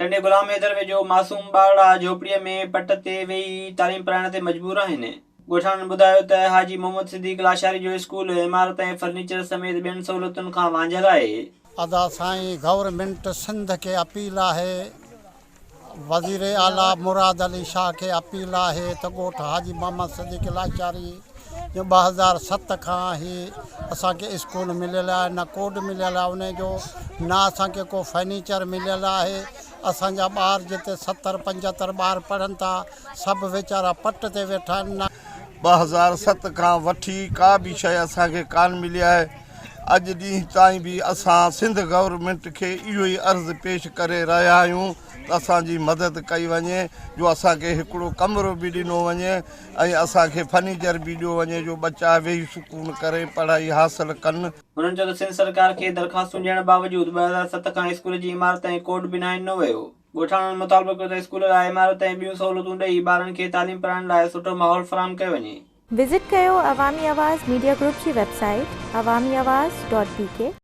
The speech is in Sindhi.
ٽنڊي غلام حيدر ويجهو معصوم ٻارڙا جهوپڙيء ۾ پٽ تي ويهي تعليم پرائڻ تي مجبور آهن. ڳوٺاڻن ٻڌايو ته حاجي محمد صديق لاشاري جو اسڪول عمارت ۽ فرنيچر سميت ٻين سهولتن کان وانجهيل آهي. ادا سائين گورنمينٽ سنڌ کي اپيل آهي وزير اعليٰ مراد علي شاهه کي اپيل آهي ته ڳوٺ حاجي محمد صديق لاشاري جو 2007 کان هي اسان کي اسڪول مليل آهي نه ڪوڊ مليل آهي انهي جو نه اسان کي ڪو فرنيچر مليل آهي اسان جا ٻار جتي ستر پنجهتر ٻار پڙهن ٿا سڀ ويچارا پٽ تي ويٺا آهن نه 2007 کان وٺي ڪا به شيء اسان کي ڪانه ملي آهي اڄ ڏينهن تائين به اسان سنڌ گورنمينٽ کي اهو ئي عرض پيش ڪري رهيا آهيون ته اسان جي مدد ڪئي وڃي جو اسان کي هڪڙو ڪمرو به ڏنو وڃي ۽ اسان کي فرنيچر به ڏيو وڃي جو ٻچا ويهي سڪون ڪري پڙهائي حاصل ڪن. هنن چيو ته سنڌ سرڪار کي درخواستون ڏيڻ باوجود 2007 کان اسڪول جي عمارت ۽ ڪوڊ به ناهي ڏنو ويو. ڳوٺاڻن مطالبو ڪيو ته اسڪول لاء عمارت ۽ ٻيون سهولتون ڏئي ٻارن کي تعليم پرائڻ لاء سٺو ماحول فراهم ڪيو وڃي. وزٽ ڪيو عوامي آواز ميڊيا گروپ جي website Awami Awaz dot B K.